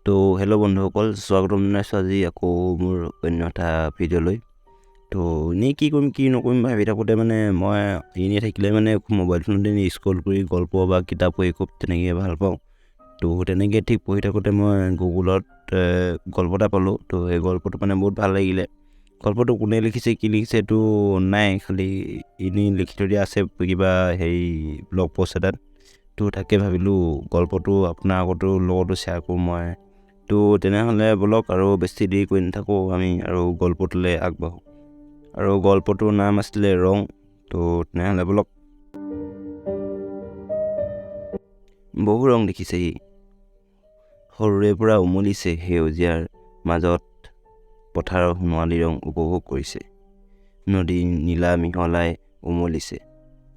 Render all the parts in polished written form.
তো হেল্ল' বন্ধুসকল, স্বাগতম জনাইছোঁ আজি আকৌ মোৰ অন্য এটা ভিডিঅ'লৈ। তো এনেই কি কৰিম কি নকৰিম ভাবি থাকোঁতে মানে মই এনেই থাকিলে মানে মোবাইল ফোনতে এনেই স্ক্ৰল কৰি গল্প বা কিতাপ পঢ়ি খুব তেনেকৈ ভাল পাওঁ। তো তেনেকৈ ঠিক পঢ়ি থাকোঁতে মই গুগলত গল্প এটা পালোঁ। তো সেই গল্পটো মানে বহুত ভাল লাগিলে। গল্পটো কোনে লিখিছে কি লিখিছে এইটো নাই, খালি এনেই লিখি থৈ দিয়া আছে কিবা হেৰি ব্লগ পষ্ট এটাত। তো তাকে ভাবিলোঁ গল্পটো আপোনাৰ আগতো লগতো শ্বেয়াৰ কৰোঁ মই। তো তেনেহ'লে ব'লক আৰু বেছি দেৰি কৰি নাথাকোঁ আমি আৰু গল্পটোলৈ আগবাঢ়োঁ। আৰু গল্পটোৰ নাম আছিলে ৰং। তো তেনেহ'লে ব'লক। বহু ৰং দেখিছে সি, সৰুৰে পৰা উমলিছে সেউজীয়াৰ মাজত, পথাৰৰ সোণোৱালী ৰং উপভোগ কৰিছে, নদীৰ নীলা মিহলাই উমলিছে,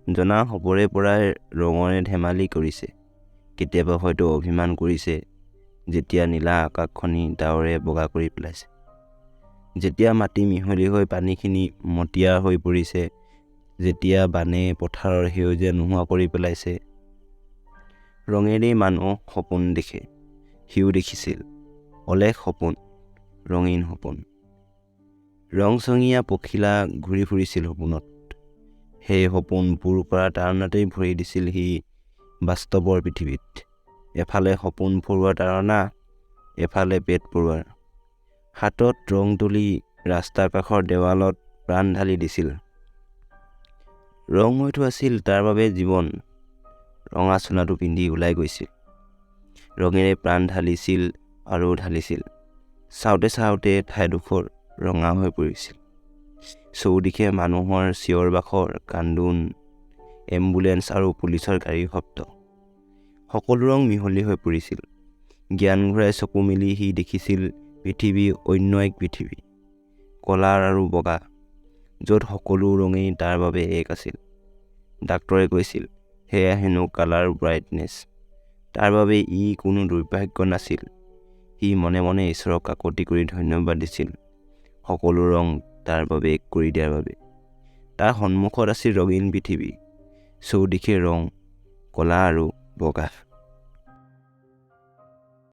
জনা হ'বৰে পৰাই ৰঙৰে ধেমালি কৰিছে, কেতিয়াবা হয়তো অভিমান কৰিছে যেতিয়া নীলা আকাশখনি ডাৱৰে বগা কৰি পেলাইছে, যেতিয়া মাটি মিহলি হৈ পানীখিনি মটীয়া হৈ পৰিছে, যেতিয়া বানে পথাৰৰ সেউজীয়া নোহোৱা কৰি পেলাইছে। ৰঙেৰেই মানুহ সপোন দেখে, সিও দেখিছিল অলেখ সপোন, ৰঙীন সপোন। ৰংচঙীয়া পখিলা ঘূৰি ফুৰিছিল সপোনত। সেই সপোন পূৰ কৰা তাৰণাতেই ভৰি দিছিল সি বাস্তৱৰ পৃথিৱীত। এফালে সপোন পৰোৱাৰ তাৰণা, এফালে পেট পৰোৱাৰ। হাতত ৰং তুলি ৰাস্তাৰ কাষৰ দেৱালত প্ৰাণ ঢালি দিছিল। ৰং হয়তো আছিল তাৰ বাবে জীৱন। ৰঙা চোলাটো পিন্ধি ওলাই গৈছিল, ৰঙেৰে প্ৰাণ ঢালিছিল আৰু ঢালিছিল। চাওঁতে চাওঁতে ঠাইডোখৰ ৰঙা হৈ পৰিছিল। চৌদিশে মানুহৰ চিঞৰ বাখৰ, কান্দোন, এম্বুলেঞ্চ আৰু পুলিচৰ গাড়ীৰ শব্দ, সকলো ৰং মিহলি হৈ পৰিছিল। জ্ঞান ঘূৰাই চকু মেলি সি দেখিছিল পৃথিৱী অন্য এক পৃথিৱী, কলাৰ আৰু বগা, য'ত সকলো ৰঙেই তাৰ বাবে এক আছিল। ডাক্তৰে কৈছিল সেয়া হেনো কালাৰ ব্ৰাইটনেছ। তাৰ বাবে ই কোনো দুৰ্ভাগ্য নাছিল। সি মনে মনে ঈশ্বৰক কাকতি কৰি ধন্যবাদ দিছিল সকলো ৰং তাৰ বাবে এক কৰি দিয়াৰ বাবে। তাৰ সন্মুখত আছিল ৰঙীন পৃথিৱী, চৌদিশে ৰং, কলা আৰু বগা।